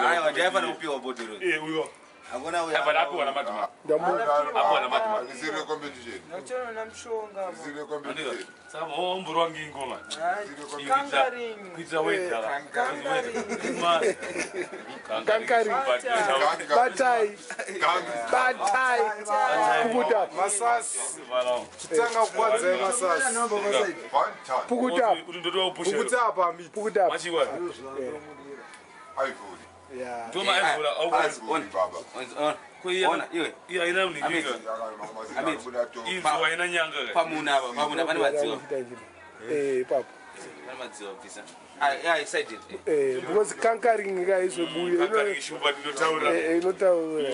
Aiwa, ndaifanira kupiwa bhodhoro. Hakuna uya. Apiwa namadhima. Apiwa namadhima. Isiri competition. Nachona mushonga. Isiri competition. Saka ombori wangu ingoma. Kangaring. Kuitira weta. Kankari. Batai. Batai. Pukuta. Masasi. Chitanga kukwadzai masasi. One time. Pukuta. Kuti ndotowa kupusha. Pukuta apa miti. Pukuta. Machiwa. Ivory. Yeah. Ndoma aivhura. Ivory baba. Ona. Ona iwe. Iya ina mningi. Inzwa haina nyanga. Pamuna apa, pamuna pane madziwa. Eh, ipapo. Pane madziwa bvisa. Ai, ai side it. Eh, because kankaring kaizvobuye. Kankari shumba ndinotaura. Eh, inotaura.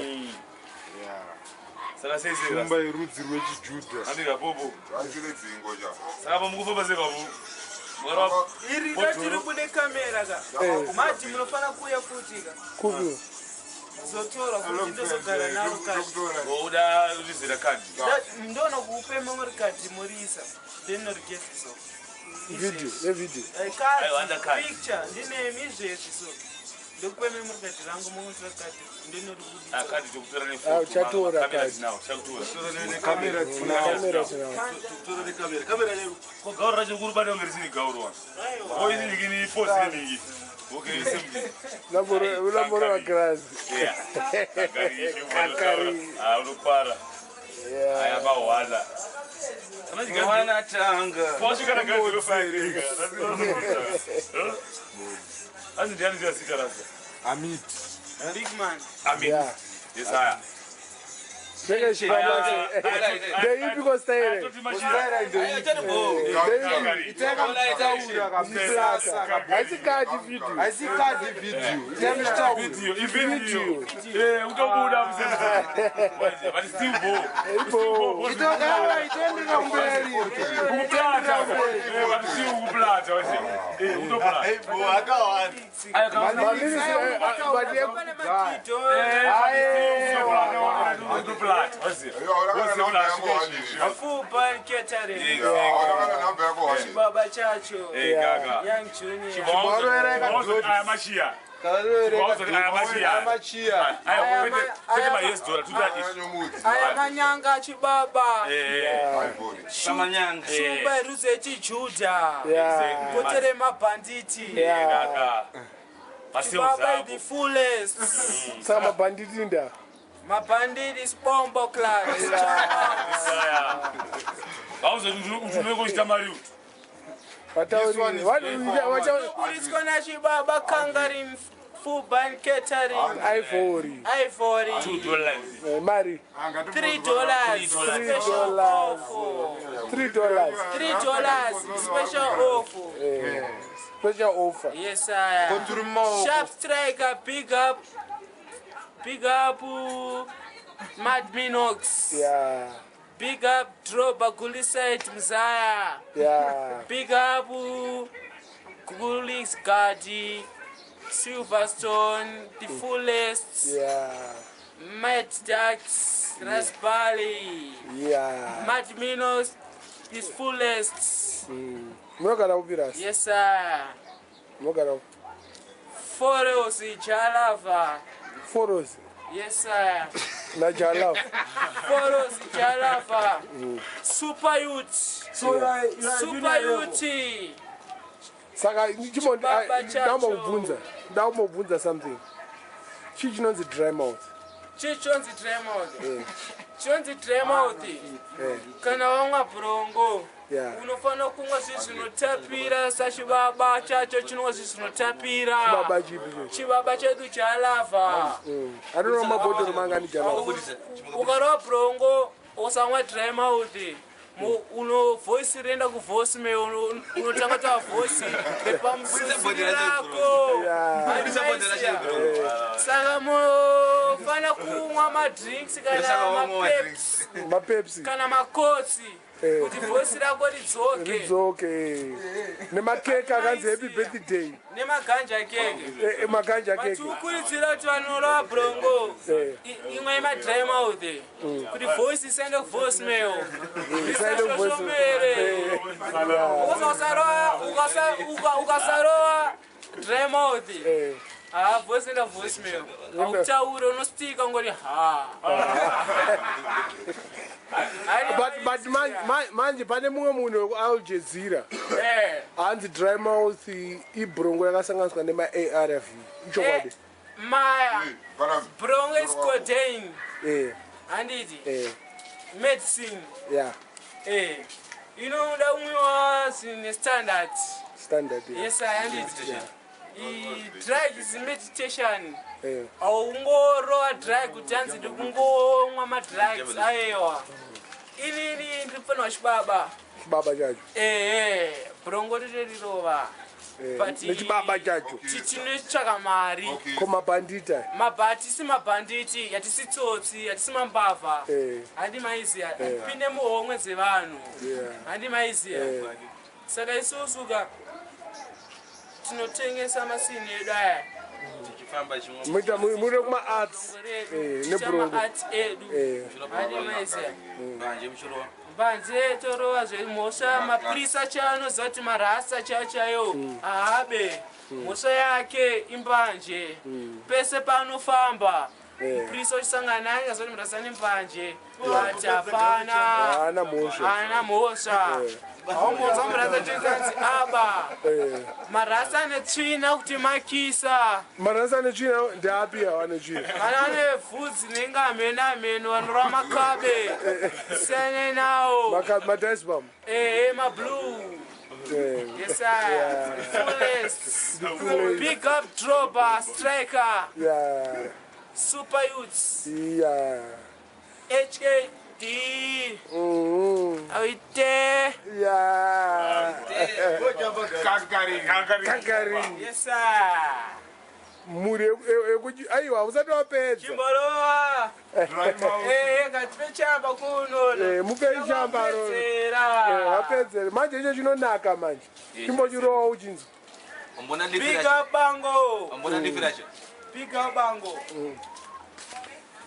Saka sei sei. Shumba yerudzi rwechiJudha. Andika popo. Achiri dzingo cha. Saka pamukufamba sei papo. Iri tiri kune kamera ka. Mati munofana kuuya futi ka. Kupi? Zotora futi ndozogara naro kadi. Woda rizera kadi. Ndona kuupe memory card murisa. Then norigesi so. Video, evideo. Card, picture, ndine izvezvi so. Ndokupe memory card rangu motora card ndinoribudisa. Kadi tokutora ne Ah, uchatora Kamera kadi. dzinawo, chakutora. Kamera dzinawo. Kamera dzinawo. Tora nekamera. Kamera yedu. Ko gauro racho kuri bada kunge risiri gauro wani. Ko isi ningi ni pose ningi. Okay, same. Unamboro wa Yeah. Kankari. Kankari. Ah, unopara. Yeah. Aya mahwala. Mwana tanga. Wasvika na gari 05. Hanzi ndiani ziya zita rasa? Amit. Big man. Amit. Yeah. Yes, aya. Zveke chifamba. Ndeipi ko style? Itaura kabisa. Haisi kadi video. Haisi kadi video. Itaura. Video, ivideo. Eh, utobuda msema. But still bo. Ipo. Itogawa itoenderera mberi. Ukuplata. Eh, but still ukuplata wese. Eh, utoplata. Aya kama Maliri but Pane makido. utoplata wese. Wakana namba yako wani. Full band catering. Wakana namba yako wani. Baba chacho. Eh, gaga. Young Junior. Aya mashiya. Aya machiya. Aya kwete ma yes dollar tuta ishi. Anyomudzi. Aya manyanga chibaba. Eh. Ivory. Pamanyanga. Shumba yerudzi yechiJudha. Yeah. Kotere mabhanditi. Yeah. Gaga. Chibaba is the fullest. Saka mabhanditi nda. Mabhanditi is bombo class. Vauzoti mari uti. Vatauri. Buritswa nachibaba kangaring full band catering. Ivory. Ivory. $2. Eh, Mari. $3. Special offer. $3. $3 special offer. Eh, special offer. Yes, sir. Koturi mumaoko. Sharp striker, big up, big up, Mad Minox. Yeah. Big up, Droba Gulisite Mzaya. Yeah. Big up, Gulis Gadi, Silverstone, the fullest, Yeah. Mad Ducks, Rasbali, Yeah. Mad Minox is fullest. Munogara kupi rasi? Yes, sir. Munogara kupi? Foros Jalava. Foros Yes, sir. naJalava. Foros Jalava. Super Youth. So you are Super junior level. Youth. Saka Chibaba chacho. ndambobvunza ndambobvunza something. Chii chinonzi dry mouth? Chii chonzi dry mouth? Chonzi dry mouth. Eh, Kana wamwa brongo. Yeah. Unofanira kumwa zvinhu zvinotapira sachibaba chacho chinwa zvinhu zvinotapira. Chibaba chipi cho? Chibaba chedu chaLava. Anonowa mabhodhoro mangani Jalava? Ukarova brongo usamwa dry mouth. Uno voice rienda kuvoice mail unotanga ta voice repamusisi rako. Yeah. Saka mufana kumwa madrinks kana mapeps Mapepsi. kana makotsi Eh. kuti voice rako ridzoke Ridzoke. Nemakeke akanzi happy birthday. Nemaganja keke. Eh, eh, maganja keke. Vachikurudzira kuti vanorova brongo Eh. imwe yemadry mouth kuti voice isaende kuvoice mail Isaende kuvoice mail. risashomere. Ukasarova Dry mouth. Eh. Ha, voice enda voicemail. Hautaure unostika ungori ha. But manje pane mumwe munhu wekuAl Jazeera. Eh. Hanzi dry mouth ibrongo yakasanganiswa nema-ARV. Ichokwadi. Maya. Pana Brongo is codeine. Eh. Handiti. Eh. Medicine. Yeah. Eh. Inoda kumwiwa zvine standard. Standard. Yeah. Yes, handiti. Drug is meditation. Eh. Haungorova drug kuti hanzi ndikungomwa madrugs aiwa. Inini ndirifanirwa chibaba. Chibaba chacho. Ehe, brongo totorirova. Eh. But Nechibaba chacho. Tinotsvaka mari. Okay. Ko mabhandita. Mabhatisi mabhanditi, hatisi tsotsi, hatisi mambavha. Eh. Handi maiziya, hatipinde muhomwe dzevanhu. Yeah. Handi maiziya. Eh. Saka isusu ka tinotengesa masini edu aya. Tichifamba chimwe. Muita muri kuma-arts. Eh, nebrongo. Maart edu. Eh. Handi maiziya. Mbanje muchirova. Mbanje torova zvemhosva, mapurisa chaiwo anoziva kuti marasa chaiwo chaiwo haabe. Mhosva yake imbanje. Pese paanofamba mupurisa uchisangana naye angaziva kuti murasa nembanje. But hapana. Haana mhosva. Haana mhosva. Haumbonzwa murasa chinzanzi aba. Eh. Marasa ane tsvina kuti makisa. Marasa ane tsvina ndeapi awa ane tsvina? Vana vane vhudzi rinenge hameno hameno vanorova makabe. Siyane nawo. Madice-bum. Ehe, mablue. Eh. Yes, sir. Fullest. Big up dropper, striker, Yeah. super youths, Yeah. HKD. Awite. Yeah. Kankaring. Kankaring. Yes, sir. Mhuri yekuti aiwa usati wapedza. Chimborova. Dry mouth. Eh, ngatipe chamba kuno. Eh, mupei chamba ro. Wapedzera. Eh, wapedzere. Manje icho chinonaka manje. Chimbochirowa uchinzwa. Wambona lifi Big racho. up bango. Wambona lifi racho. Big up bango.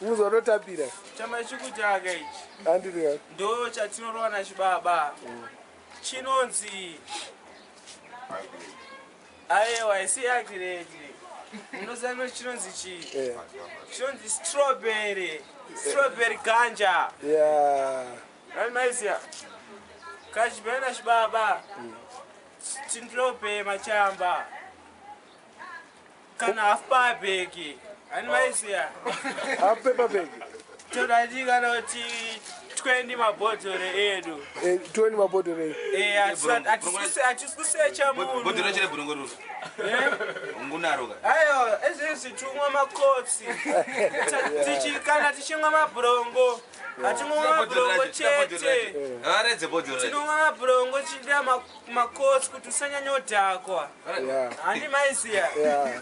Uzototapira. Chamba chikutaka ichi. Handiri. Ndo chatinorova nachibaba. Chinonzi aiwa isi accurate. Munoziva kuti chinonzi chii? Eh. Chinonzi strawberry. Strawberry ganja. Yeah. Right maisiya. Kachibhena chibaba. Tinotobhema chamba. Kana half bag. Hani maisiya. Half paper bag. Todati kana kuti 20 mabhodhoro edu. Eh, 20 mabhodhoro edu. Eh, hatisi kusecha munhu. Bhodhoro racho rebhurongo ruru. Ungunaro ka. Aiwa, izvezvi tumwa makotsi. Kana tichimwa mabhurongo, hatimwa mabhurongo chete. Varedze bhodhoro racho. Tinomwa mabhurongo tichidira makotsi kuti usanyanyodhakwa. Yeah. Handi maiziya. Yeah.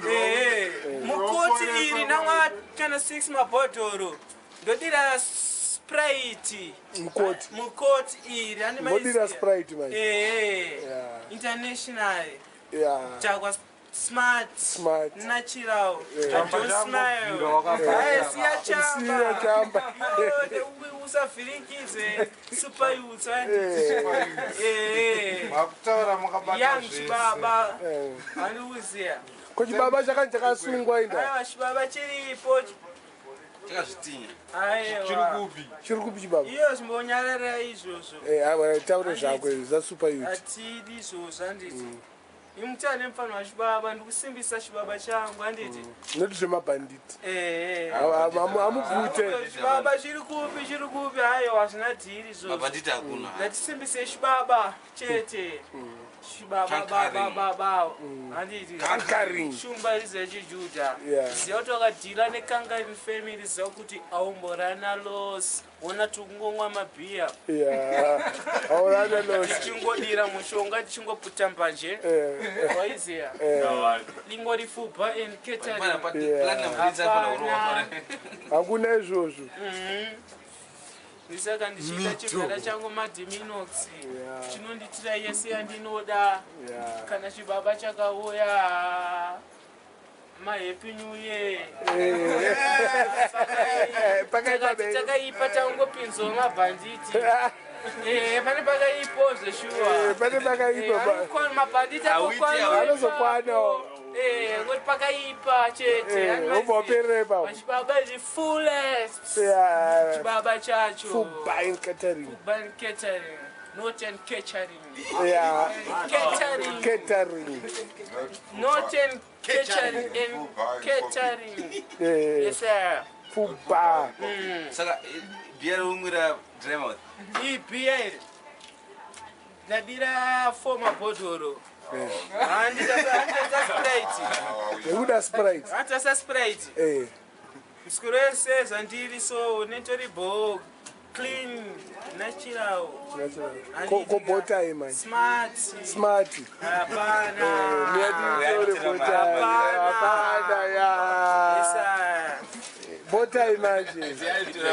Ehe, mukoti iri namwa kana 6 mabhodhoro. Ndodira Sprite. Mukoti. Mukoti iri handi Modira maiziya. Sprite manje. Ehe. Yeah. International. Yeah. Chakwa smart. Smart. Natural. Yeah. I don't smile. Aye, siya chamba. Siya chamba. Usavhiringidze super youths. Eh. Eh. Makutaura makabata Young zvese. chibaba. Eh. Handiuziya. Ko chibaba chakanzi chakasungwa inda. Aiwa chibaba chiripo. Chakazvitinya. Chiri Aiwa. kupi? Chiri kupi chibaba? Iyo zvimbonyarara izvozvo. Eh, aiwa taure zvako izvi za super youth. Hatidi izvozvo handiti. Imutane mufana wachibaba ndikusimbisa chibaba changu handiti. Noti zvemabhanditi. Ehe. Amubvute. Chibaba chiri kupi chiri kupi aiwa hazvina dhiri izvozvo. Mabhanditi hakuna. Ngatisimbise chibaba chete. Chibaba Kankaring. baba baba handiti. Kankaring. Shumba riziva chiJudha. Yeah. Ziva kuti wakadhila nekangaring family ziva kuti aumborana loss. Wona tikungomwa mabhiya. Yeah. Aurana loss. Tichingodira mushonga tichingoputa mbanje. Eh. Waiziya. Lingori fuba and Pana catering. Yeah. platinum prince afana kurova. Hakuna izvozvo. Ndisaka ndichiita chigara changu madhiminox. Yeah. Chinonditira yese yandinoda. Yeah. Kana chibaba chakauya. Mahappy New Year. Eh, pakaipa Takati be. takaipa tangopinzwa mabhanditi. Pane pakaipo zveshuwa. Pane pakaipa. Mabhanditi Anozokwana. Ngoti pakaipa chete. Wobva waperera ipapo. Chibaba is the fullest. Chibaba chacho. Full buying catering. Full buying catering. Northern catering. Yeah. Catering. Catering. Northern catering and catering. Yes, sir. Full bar. Saka beer umwira dry mouth. Iyi beer iri. Ndadira 4 mabhodhoro. Handitasa Sprite. Nekuda Sprite. Handitasa Sprite. Mswero wese zvandiri so netori bho clean natural. Ko botai man. Smart. Smart. Hapana. Miyati botai. Hapana ya. Botai manje.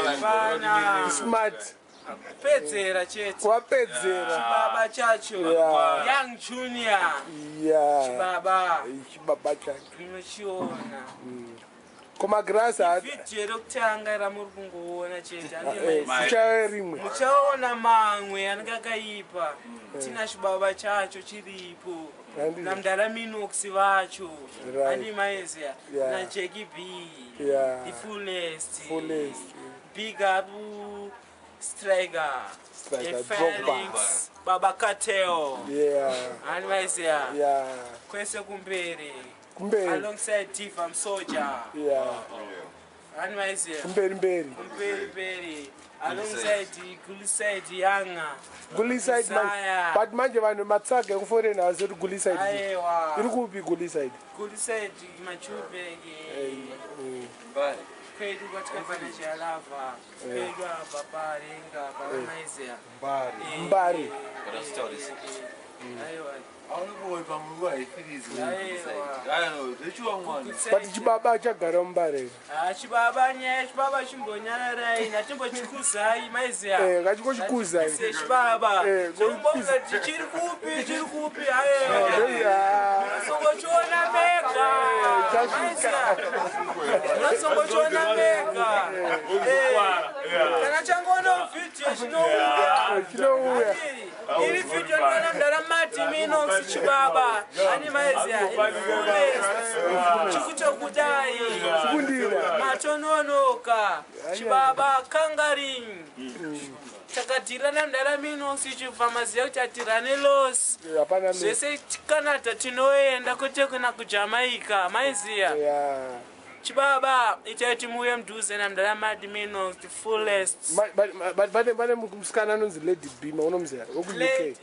Hapana. Smart. Pedzera chete. Wapedzera. Chibaba chacho. Young Junior. Yeah. Chibaba. Chibaba chacho. Unochiona. Komagrasa Vhidhiyo rekutanga ramuri kungoona chete. Muchauya rimwe. Muchaona mamwe anenge akaipa. Tina chibaba chacho chiripo. Namdara Minox vacho. Andi maezia. Na Jackie B. The fullest. Fullest. Big up Striker. Striker, Felix, Baba Cartel. Yeah. Andi maezia. Yeah. Kwese kumberi. Kumberi. Alongside Tifa Msoja. Yeah. Andi maezia. Kumberi mberi. Kumberi mberi. Alongside Guliside Yanga. Guliside man. But manje vanhu matsaga ekuforeign havasi kuti Guliside. Aiwa. Iri kupi Guliside? Guliside Machubeke. Kwedu kwatikabva nechialava. Kwedu apa parenga pamaizia. Mbare. Aiwa. But chibaba chagara muMbare. Chibaba nyaya chibaba chimbonyararai natimbochikuzai maizia. Ngachikochikuzai. Chibaba. Chomboka chiri kupi chiri kupi aiwa. Unozongochiona mega. Chasvika. Unozongochiona mega. Kana changoona vhidhiyo chinouya. Chinouya. Iri vhidhiyo ndinoona mudara Mati Minox chibaba. Ani maizia. Chikutokudai. Chikundira. Matononoka. Chibaba kangaring. Takadirana mudara Minox ichibva maziya kuti atirane loss. Zvese Canada tinoenda kwete kuna kuJamaica maiziya. Chibaba itai muuye mudhuze namudara Mati Minox the fullest. But pane musikana anonzi Lady Bima unomuziva wekuUK.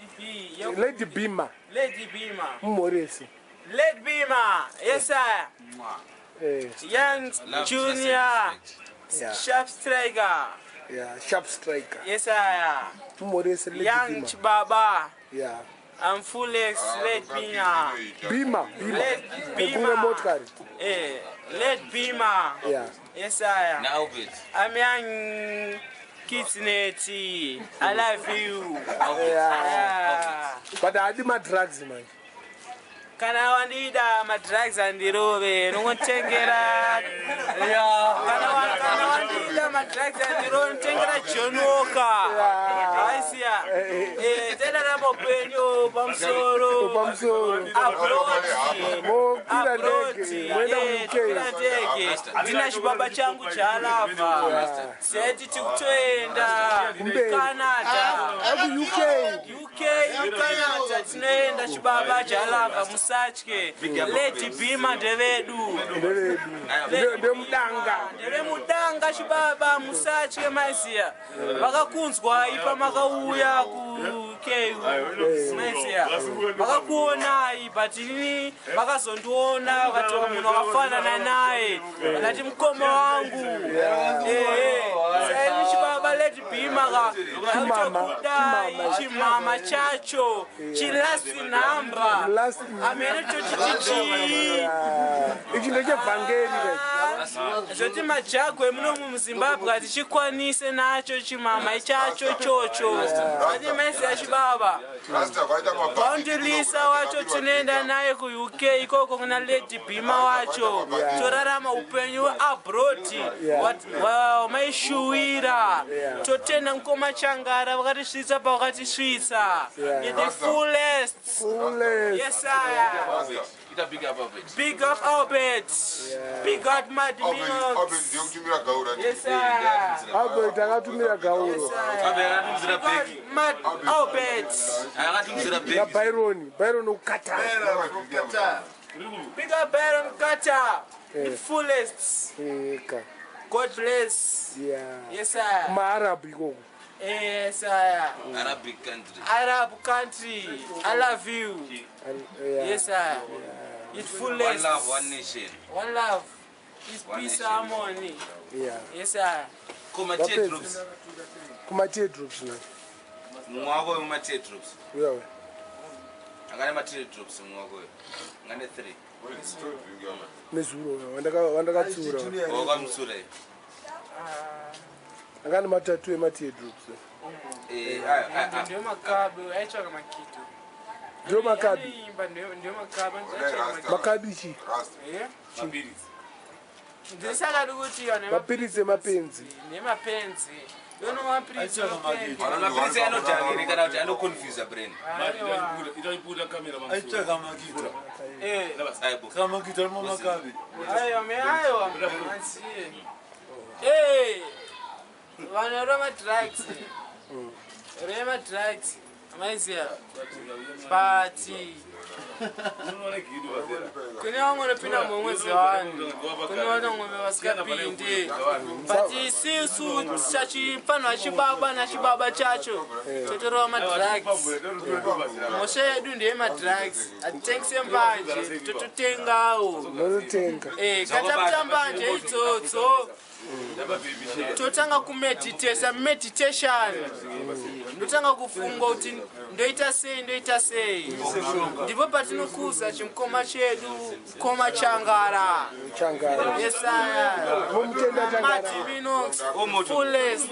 Lady Bima. Lady Bima. Mumhoresi. Lady Bima. Yes sir. Young Junior. Sharp striker. Yeah, sharp striker. Yes sir. Mumhoresi Lady Young Bima. Chibaba. Yeah. I'm full X Lady Bima. Bima. Bima. Bima. Motikari. Lady Bima. Yeah. Yes sir. Now bit. I'm young Kidsnet. I love you. Yeah. But I do my drugs man. Kana wandida madrugs andirove nongotengera. Kana wandida madrugs andirove notengera John Walker. Aisiya. Tenda upenyu pamusoro. Pamusoro. Abroad. Mokwira ndege. Moenda ndege. Ndina chibaba changu chalava. Seti tikutoenda Canada. UK. UK Canada tinoenda chibaba chalava musatye. Lady Bima ndevedu. Ndemudanga. Ndevemudanga chibaba musatye maisiya. Vakakunzwa ipa makauya ku UK maisiya. Vakakuonai but ini vakazondiona vakati munhu wakafanana naye. Vakati mukoma wangu. Saini chibaba Lady Bima ka kudai chimama chacho chilast number. Amene chochichichi. Ichi ndechevhangeri. Zvoti majagwe munomu muZimbabwe hatichikwanise nacho chimama chacho chocho. Ati maisi achibaba. Boundlisa wacho tinoenda naye kuUK ikoko kuna Lady Bhima wacho. Torarama upenyu abroad wamaishuwira. Totenda mukoma Changara vakatisvitsa pavakatisvitsa. Yeah. In the fullest. Fullest. Yes, sir. Ita big up Albert. Big up Albert. Big up Mad Minox. Yes, sir. Albert akatumira gauro. Yes, sir. Albert akatumidzira bhegi. Mad Albert. Akatumidzira bhegi. NaByron, Byron okuKatar. Big up Byron Carter. The fullest. Eka. God bless. Yeah. Yes, sir. KumaArab ikoko. Yes, sir. Arabic country. Arab country. I love you. Yeah. Yes, sir. It's fullest. One love, one nation. One love. It's One peace nation. harmony. Yeah. Yes, sir. Kuma tear drops. Kuma teardrops na. Mumwe wako wema tear drops. Uya uya. Angane ma tear drops mumwe wako. Angane 3. Nezuro uya wandakatsiura. Wakamutsura. Angane matatu ema teardrops. Eh, ayo, ayo. Ndiyo makabi aitsvaka makito. Ndiyo makabi. Anoimba ndiyo makabi aitsvaka makito. Makabi chi? Eh? Ndisakadi kuti vanhu Mapiritsi emapenzi. nemapenzi. Yono mapiritsi emapenzi. Mapiritsi anodhakiri kana kuti anoconfuse brain. Itaibuda kamera Aitsvaka makito. Eh. Aibo. Kamakito arimo makabi. Aiwa, me aiwa. Ansiye. Eh. Vanhu vari madrugs. Vari madrugs. Maiziya. But kune vamwe vanopinda mumwe dzevanhu kune vamwe vasingapinde, but isisu chachifanwa chibaba nachibaba chacho totorova madrugs. Mhosva yedu ndeyemadrugs, hatitengise mbanje, tototengawo. Unototenga. Kataputa mbanje idzodzo, totanga kumeditesa meditation, ndotanga kufunga kuti ndoita sei, ndoita sei. Ndipo patinokuza chimukoma chedu, mukoma Changara. Changara. Yesaya. Mumutenda Changara. Mati Minox fullest.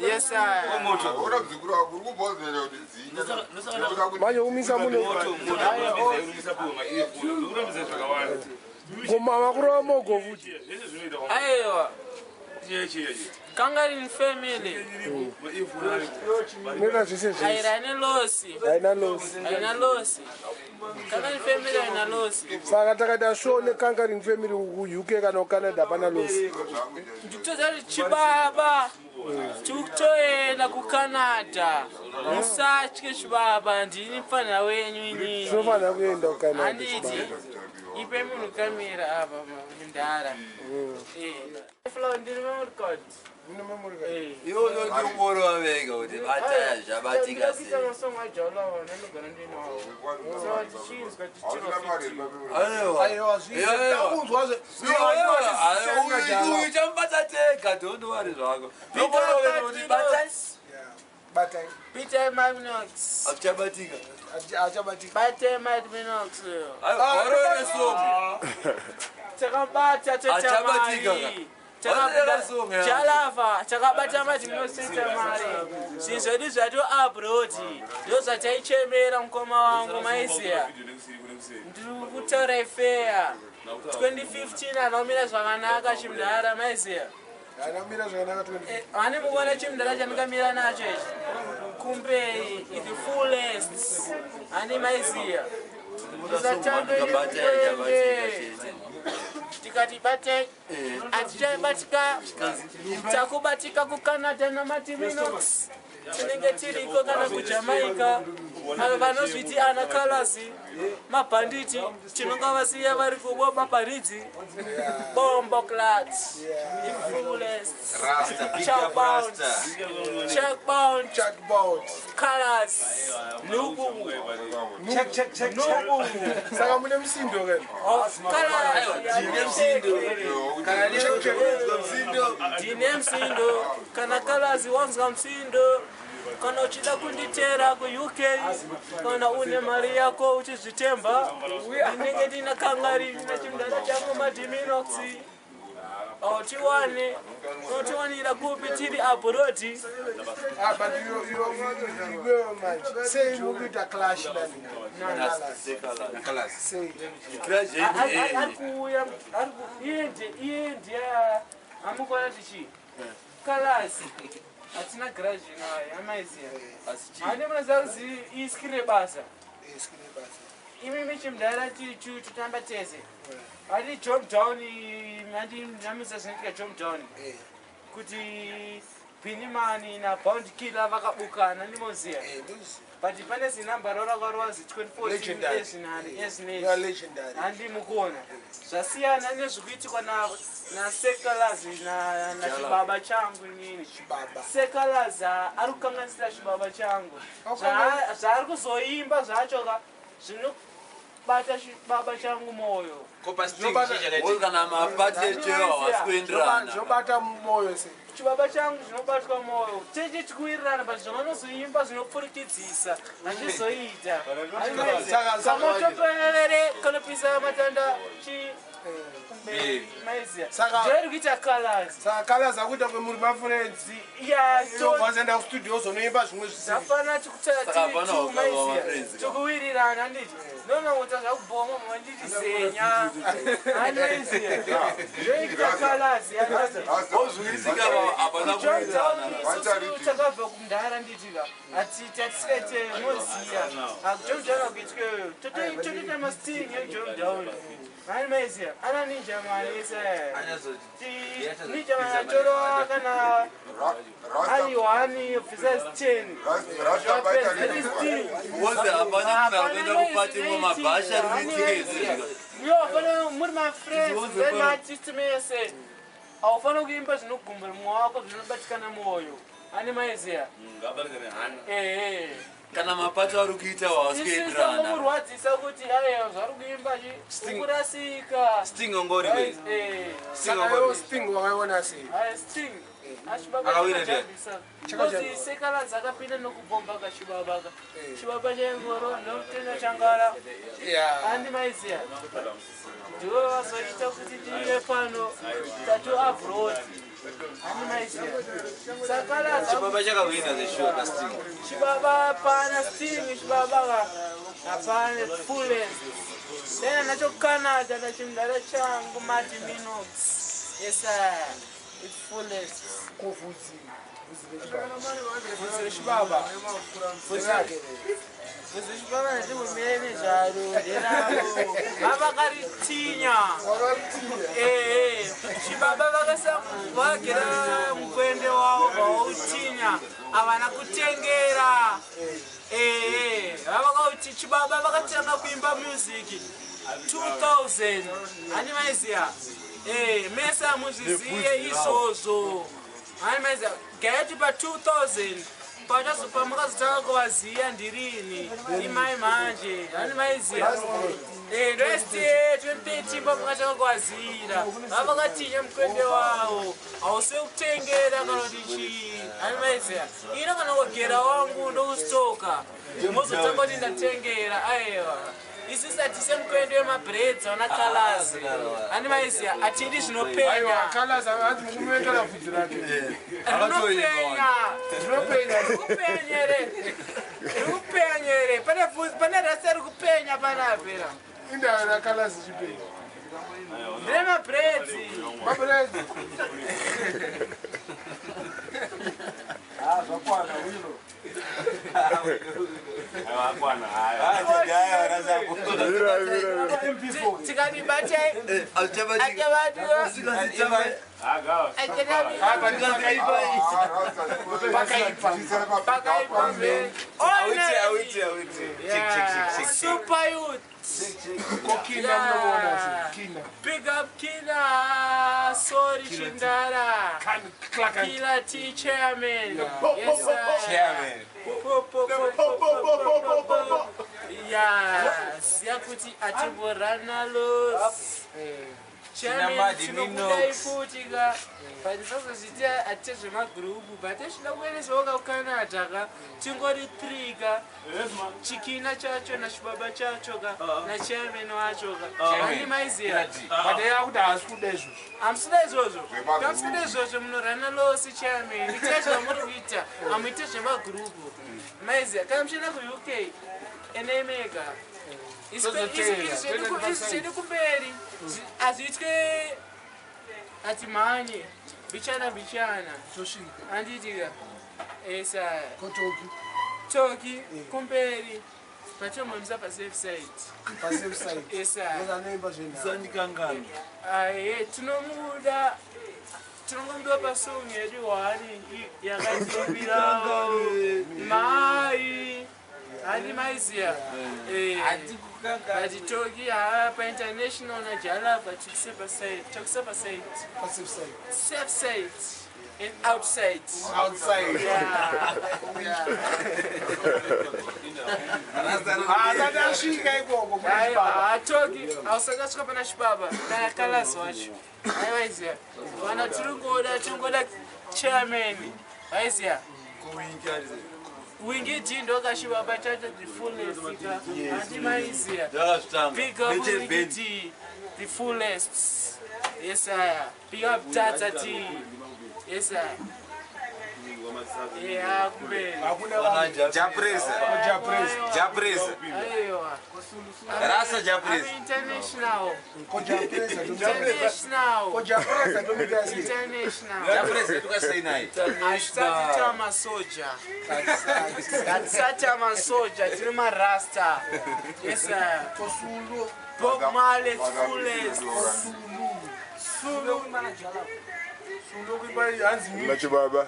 Yesaya. Manje umisa muno. Koma vakurova mogo futi. Aiwa, Kangarin family. Inoita zvese zvese. Airane losi. Haina losi. Aina losi. Kangarin family aina losi. Saka takaita show neKangarin family kuUK kana kuCanada hapana losi. Ndikutoziva kuti chibaba tikutoenda kuCanada, musatye chibaba, ndini mufanira wenyu inini. Tinofanira kuenda kuCanada. Handiti ipe munhu kamera apa mundara. Flow, ndiri memory card. Iwe unotongorova vega kuti bataya zvabatika sei. Ndikuita masong aJalawa ndanogara ndinawo, so tichinzwa tichirwa. Aiwa, uyu chamubata tega, don't worry zvako. Nongorove kuti batai. Batai. Peter Minox. Achabatika. Achabatika. Bate Mad Minox. Aiwa, warove song. Takabata. Achabatika. Totamari. Warove song, ya. Jalava takabata Mad Minox, totamari. Zvinhu zvedu zvato abroad ndo zvataichemera, mukoma wangu, maiziya. Ndiri kutaura ifeya 2015 anomira zvakanaka chimudhara, maiziya. Haina zvakanaka 20. Vane mukuona chimudhara chandingamira nacho ichi kumberi, the fullest, hani maiziya. Tisatambe nekukwende, tikati bate hatichabatika, takubatika kuCanada naMatiminox, tinenge tiriko kana kuJamaica. Avo vanozviti ana kalasi mabhanditi, tinonga vasiya vari kuboba paridzi bombo clat, the fullest. Rasta, big Chuck up bounce. Rasta. Check bound. Check bound. Colors. Nubu. Check, check, check, check. Nubu. Saka mune musindo ke. Colors. Ndine msindo. Kana colors wanzwa msindo. Kana uchida kunditera kuUK, kana une mari yako uchizvitemba, ndinenge ndina kangari nachimdana changu Madiminoxi. Autiwane unotiwanira kupi tiri abroad. Ah, but you manje sei mukuita clash nani? Sei? Crash Ari kuuya, iye ndiye amukona tichi kalasi hatina garage naye amaiziya hande munoziva kuzi iskiri rebasa. Imimi chimudhara totamba tese hati jump down, handi namisa zvinoitika jump down kuti Binimani naBound Killer vakabukana, ndimoziya, but pane zinamba rorakarowa zi 2014 ezinani ezinezi, handi mukuona zvasiyana nezvikuitikwa naSekalazi nachibaba changu. Inini Sekalazi ari kukanganisira chibaba changu. Zvaari kuzoimba zvachoka zvinobata chibaba changu mwoyo. Kana mapati echewa hawasi kuenderana. Zvobata mwoyo sei? Chibaba changu zvinobatwa mwoyo cheche tikuwirirana, but zvavanozoimba zvinopfurikidzisa hazvizoita. Kamotoperere kanopisa matanda chi maiziya ndoiri kuita Colors. Saka Colors akuita kwemuri mafriends, wazoenda kustudio zonoimba zvimwe zvisiri. Zvafana tikutaiziya tikuwirirana, handiti ndonanguta zvakubhoma manditi zenya, handiziya ndoikuita Colors. Ozviwisika hapana kuwirirana. Isusu takabva kumudhara, nditika hatitikaite moziya jump down akuitikeyo totoita masting ejump down, hani maiziya ana Ninja Man ese Ninja Man atorova kana ari 1 versus 10. Wose hapana munhu ari kuenda kupati mabhasha ari kuitika izvi. Yo, fana muri mafriends nemaartist mese, aufana kuimba zvinogumbura mumwe wako, zvinobatikana mwoyo, ane maiziya ehe. Kana mapati ari kuita hawasi Isusu kuenderana. tangomurwadzisa kuti aiwa, zvari kuimba ukurasika. Sting ongori we. Saka iwo Sting wakaiona sei? Aya, Sting achibaba Akawina ndiani? chakajambisa sekala dzakapinda nokubhomba kachibaba ka chibaba chengoro nokutenda changara, handi maiziya ndivo vazoita kuti tive pano tatu abroad, handi maiziya sakala. Chibaba chakawina the show ka Sting. Chibaba pana Sting, chibaba ka hapana fullest tena nacho Canada nachimdara changu Mati Minox, yes sir, it's fullest. Kuvhudzi vhudzi Bvudzi rechibaba, bvudzi rechibaba ndatimbomire nezvaro nderavo vavakaritinya. Ehe, chibaba vagera mukwende wavo vautinya, havana kutengera. Ehe, vavakauti chibaba vakatanga kuimba music 2000, hani maiziya mese amuzviziye izvozvo, hani maiziya gaiti pa 2000 pamakazotanga kuvaziya ndirini imai manje, hani maiziya ndost 2013 pamakatanga kuvaziyira vavakatinya mukwende wavo, hausi kutengera kana kuti chii, hani maiziya ino kana kugera wangu ndokustoka mozotanga kuti ndatengera. Aiwa, isusu hatise mukwende wemabraids wana Colors, hani maiziya hatidi zvinopenya. Aiwa, Colors hanzi mukumendera bvudzi rake. Rinopenya. Rinopenya. Rikupenyere, rikupenyere pane bvudzi, pane rasta rikupenya panapera. Indayo raColors ichipenya. Ndere mabraids. Mabraids. Zvakwana wilo. Akwana haya. Tikati batai achavatiwa. Agawa. Pakaipa. Awiti awiti. Check check check check. Super youth. Kokina munomuona sei Kina? Big up Kina, sorry Chindara. Clark. Killer T chairman, yes sir. Chairman. Po, po, po, po, po, po, po, po. Yeah, ziya kuti atimborana los. Chairman tinokudai futi ka but sazozviti hatite zvemagurupu but tichida kuendesawo ka kuCanada ka tingori 3 ka chikina chacho nachibaba chacho ka nachairman wacho ka ani maiziya But yakuti haasi kuda izvozvo. Hamusida izvozvo, kamusida izvozvo munorana losi. Chairman, itai zvamuri kuita, hamuite zvemagurupu. Maiziya kana muchienda kuUK endai mega. Izvi zvedu kumberi hazviitwe, hatimhanye bichana bichana. Tosvika. Handiitika esa. Kotoki. Toki kumberi patomomisa pasafe side. Pasafe side. Esa. Anoimba zvenhau. Sandikangano. Aye, tinomuda, tinongomudiwa pasong yedu hwani yakatimbira mai hani maiziya. But Toki haa painternational naJalava tikusepa side, takusepa side. Pasafe side. Safe side and outside. Outside. Yeah. Asati asvika ikoko kuna chibaba. Hatoki hausati asvika pana chibaba kana Kalas wacho. Aiwaiziya vana tiri ngoda chairman vaiziya Wingi D ndokachibaba chacho the fullest ka handimaiziya. Ndakazvitanga. Big up Wingi D, the fullest. Yes sir. Big up Tata T. Yes sir. Yeah, kumberi. Hakuna vanhu. Japresa. Kojapresa. Japresa. Aiwa. Rasa Japresa. I'm international. Kojapresa. International. Kojapresa tomuita sei? International. Japresa tukasei naye. Hatisati tamasoja. Hatisati tamasoja, tiri marasta. Yes sir. Kosulu. Bob Marley fullest. Sulu. Sulu. Sulu kuimba hanzi music. Nachibaba.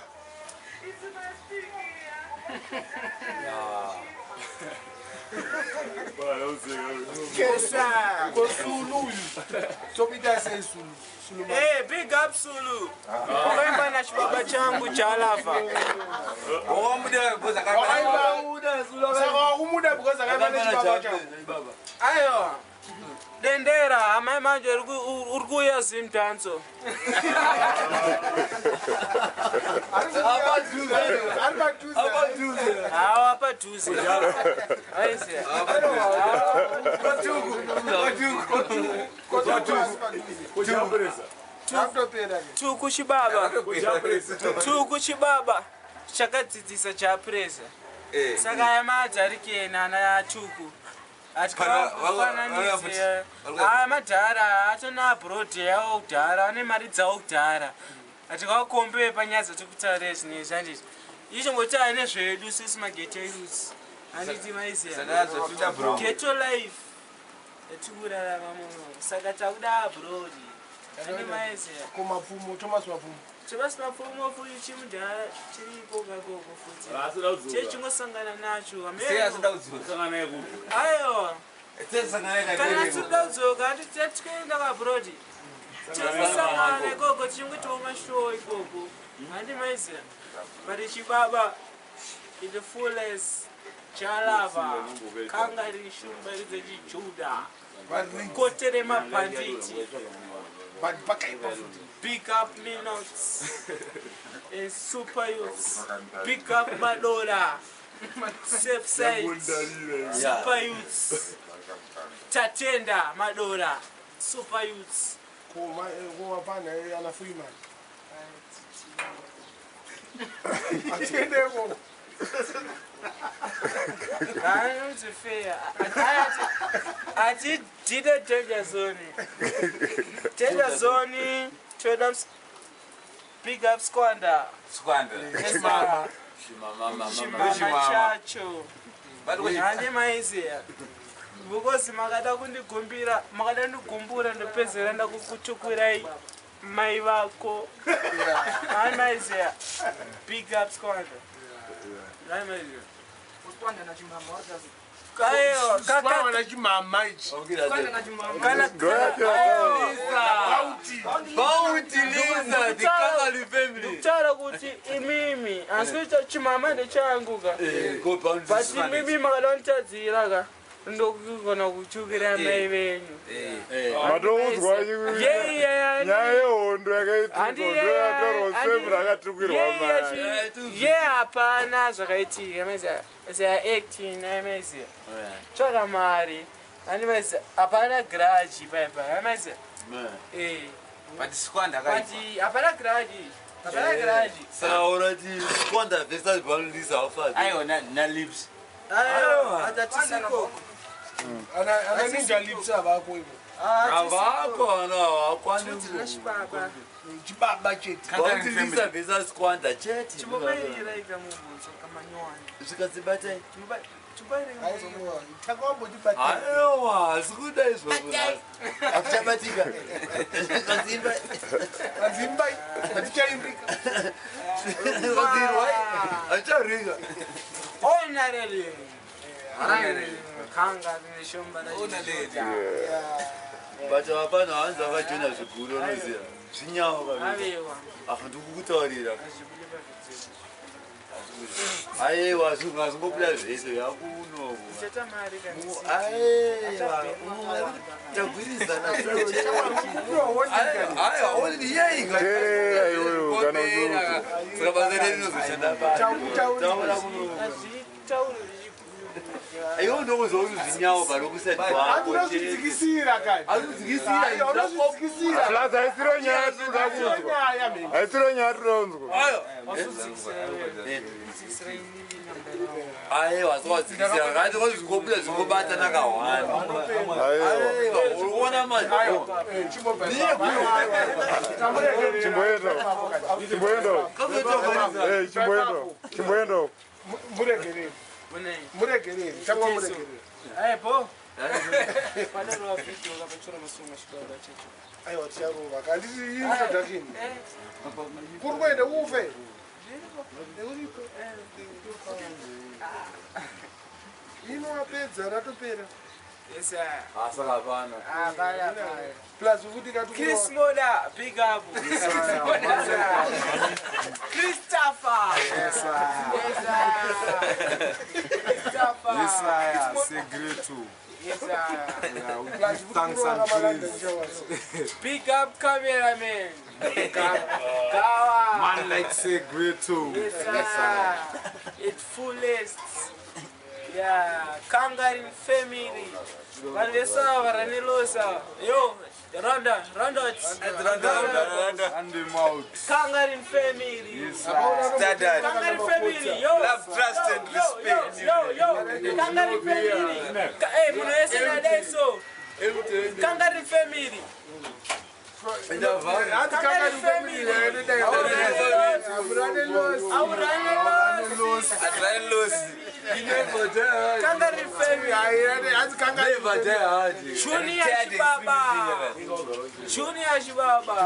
Yes sir. Kosulu uyu. Tomuita sei Sulu? Sulu. Hey, big up Sulu. Ukaimba na chibaba changu Chalava. Wamuda because Wakaimba. Saka wakumuda because akaimba nechibaba changu. Aiwa. Dendera, amai manje uri kuuya Zimdanso. Ari padhuze. Hawa padhuze. Aiziya. Kujapresa. Akutopera ke. Tuku chibaba. Kujapresa. Tuku chibaba. Chakadzidzisa chapresa. Saka aya madharikena ana Tuku. Atikafananidze aya madhara atona abroad yawo kudhara ane mari dzawo kudhara. Hatikakombe panyaya dzatikutaura zvinezvi handiti. Ichingoti nezvedu sisi maghetto youths. Handiti maiziya. Ghetto life yatikurarama muno. Saka takuda abroad. Handi maiziya. Komapfumo, Thomas Mapfumo. Thomas Mapfumo futi chimudhara chiripo kakoko futi. Asida kudzoka. Chechingosangana nacho. Sangana naye kupi? Aiwa. Kana tinoda kudzoka handiti tikuenda kuabroad. Tinosangana ikoko tichingoitawo mashow ikoko. Handi maiziya. But chibaba in the fullest Chalava kanga rishumba ridzechijuda kotere mabhanditi. But pakaipa futi. Big up Minox and Super Youths. Big up Madola. Safe Side. Super Youths. Tatenda Madola. Super Youths. Koma koma pana ana Freeman. Atiende ikoko. Anonzi fair. Atidide danger zone. Danger zone. Toda big up Squanda. Squanda. Yes, chimama chacho. Handi maiziya. Because makada kundigumbira, makada kundigumbura ndopedzera ndakukutukurai mai vako. Handi maiziya. Big up Squanda. Handi maiziya. Aiwa, Squanda nachimama ichi. kana Bounty Lisa, the Kangali family. ndikutaura kuti imimi asi kuita chimama ndechangu ka. Go Bounty But imimi makada kunditadzira ka ndokugona kuchukira mai venyu. Matoudzwa. Yei. yehondo yakaitika ndoyataurwa semura akatukirwa mai. Ye hapana zvakaitika acting maiziya tsvaka mari andi maiziya hapana grudge paipa maiziya But Squanda akaipa. But hapana grudge, hapana grudge. Saka urati Squanda versus Balulisa haufazi. Aiwa na Lips. Aiwa atatisiko. Ana Ninja Lips avako ivo. Havako ana hawakwani. Chibaba. Chibaba chete. Balulisa versus Squanda chete. Chimbobairira ika mubvunzo kamanyowani. Zvikadzibata. Chimbobairira mubvunzo. Takambotibata. Aiwa, sikuda izvozvo. Hakuchabatika. Kazimba. Kazimba. Hatichaimbika. Kazirwa. Hacharika. Onareli. Kanga neshomba Onareli. But hapana hanzi akajoina zviguru unoziva. Zvinyawo kabisa. Aiwa. Afa ndikukutaurira. Aiwa zvingobuda zvese yakuno. Uchata mari kana. Aiwa. Tagwirizana. Aiwa, only yei. Teerera iwewe kana uchiudzwa. Saka basa redu rinozoshanda pa. Taura kuno. Azvitauri Iwe ndokuzwa kuti zvinyawo pari kusati kwako. Unozvidzikisira kani. Arikudzikisira. Unozvidzikisira. Plus haisiro nyaya yatinoda kunzwa. Haisiro nyaya yatinoda kunzwa. Aiwa, saka ngati zvingobuda zvingobatana kahwani. Aiwa. Aiwa, uri kuona manje. Chimboenda. Chimboenda. Eh, chimboenda. Chimboenda. Muregereri. Muregereri. Tangwa muregereri. Ai bo. Panorova video kapachura masunga chikoro checho. Aiwa ticharova. Handiti introduction. Kuri kuenda ufe. Uripo. Ino wapedza ratopera. Yes sir. Saka hapana. Hapana. Plus futi kati Chris Moda, big up. Christopher. Yes sir. Yes sir. Christopher. Yes sir. Say great too. Yes sir. Yeah, we give thanks and praise. Big up cameraman. Big up. Gawa. Man like say great too. Yes sir. It fullest. Yeah, Kangarin family. Vanhu vese ava ranelosa. Yo, Randa, Randa. Randa. Hand him out. Kangarin family. Yes, sir. Standard. Kangarin family. Yo. Love, trust and respect. Yo, yo, yo. Kangarin family. Hey, munhu wese nadaiso. Kangarin family. Kangarin family. Aurane Atirani Kangarin family. Never die hard. Junior Chibaba. Junior Chibaba.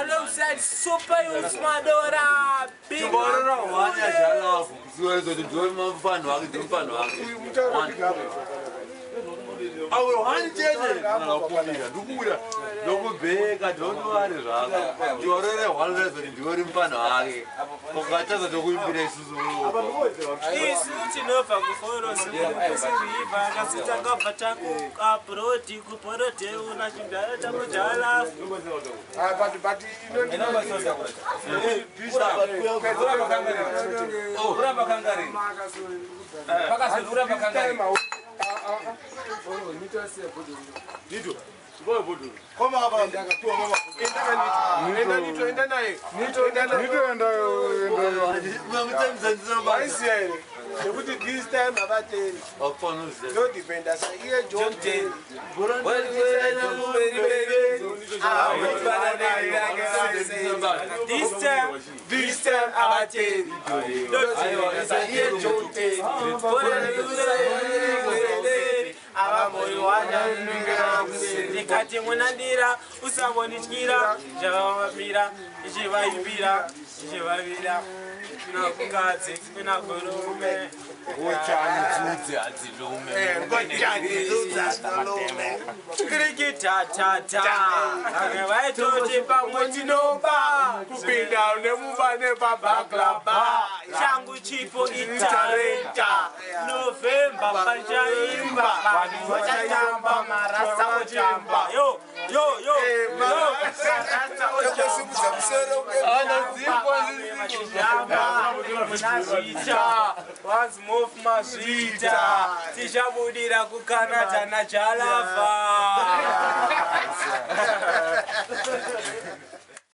Alongside Super Youth Madora. Big Chiborora wani ajalafu. Zuwezo ndiwe mfano wake, ndiwe mfano wake. Auro hani chete. Ndakubira, ndikubuda. Ndokubheka, don't worry zvako. Ndiorore hwani rezo ndiwe mfano wake. Ukatadza tokuimbira isusu. Isu tinobva kuforosi kusiriva kasi takabva takuabrodi kuborodheu nachindara takujalafu. But Uramba Kangarin. Pakazoti uramba Kangarin. Enda naye. Nitoenda Waisiya here. Nekuti this time havateri. Ndodhipenda saiye John Terry. This time avateri. Ndodhipenda John Terry. Ndikati munandira usambonityira zvavamira ichivaimbira ichivavira kunakukadzi kunakurume Ngochani dzudzi hadzilume. Ngochani dzudzi hadzilume. Kirikitatatata vamwe vaitoti pamwe tinoba kupinda nemumba nepabaklaba changu chipo itarenta Novemba pachaimba vanhu vachatamba marasa kutamba yo yo yo yo. Marasta Takosimudza musoro Mazvita, once more mazvita, tichabudira kuCanada naJalava.